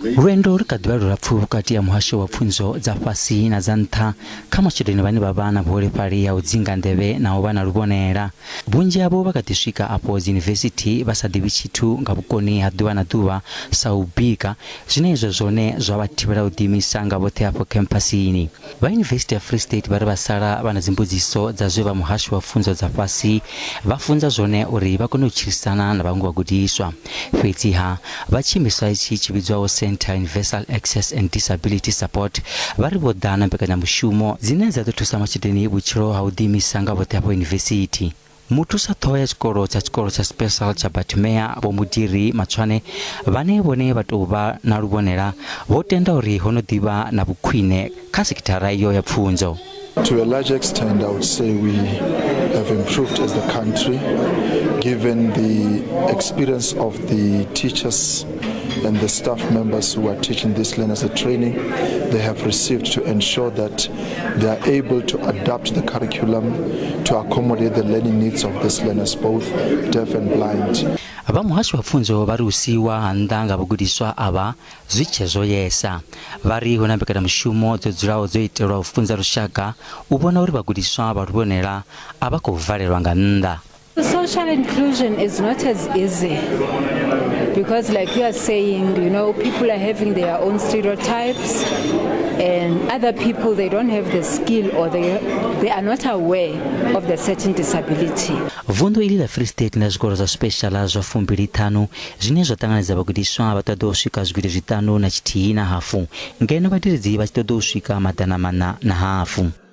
Lwendo lu kha ḓi vha lulapfu vhukati ha muhasho wa pfunzo dza fhasi na dza nṱha kha matshudeni vhane vha vha na vhuholefhali ha u dzinga nḓevhe na u vha na luvhonela. Vhunzhi havho vha kha ḓi swika afho dziyunivesithi vha sa ḓivhi tshithu nga vhukoni ha ḓuvha na ḓuvha sa u bika, zwine izwo zwone zwa vha thivhela u ḓiimisa nga vhoṱhe afho khemphasini. Vha Yunivesithi ya Free State vha ri vha sala vha na dzimbudziso dza zwe vha muhasho wa pfunzo dza fhasi vha funza zwone uri vha kone u tshilisana na vhaṅwe vhagudiswa. Fhedziha, vha tshiimiswa itshi tshi vhidzwaho Centre Universal Access and Disability Support vha ri vho ḓa na mbekanyamushumo dzine dza ḓo thusa matshudeni vhutshilo ha u ḓiimisa nga vhoṱhe afho yunivesithi. Muthusa ṱhoho ya tshikolo tsha tshikolo tsha Special tsha Bartimea Vho Mudiri Matshwane vhane vhone vha tou vha na luvhonela vho tenda uri ho no ḓi vha na vhukhwine kha sekithara iyo ya pfunzo. To a large extent, I would say we have improved as the country, given the experience of the teachers and the staff members who are teaching these learners, the training they have received to ensure that they are able to adapt the curriculum to accommodate the learning needs of these learners, both deaf and blind. Vha muhasho wa pfunzo vha ri u siiwa ha nnḓa nga vhagudiswa avha zwi tshe zwo yesa. Vha ri hu na mbekanyamushumo dzo dzulaho dzo itelwa u funza lushaka u vhona uri vhagudiswa vha luvhonela a vha khou valelwa nga nnḓa. Social inclusion is not as easy because, like you are saying, people are having their own stereotypes, and other people, they don't have the skill or they are not aware of the certain disability. Vunḓu iḽi ḽa Free State na zwikolo zwa speciala zwa 25 zwine zwa ṱanganedza vhagudiswa vha ṱoḓaho u swika 51.5 ngeno vhadededzi vha tshi ṱoḓa u swika 450.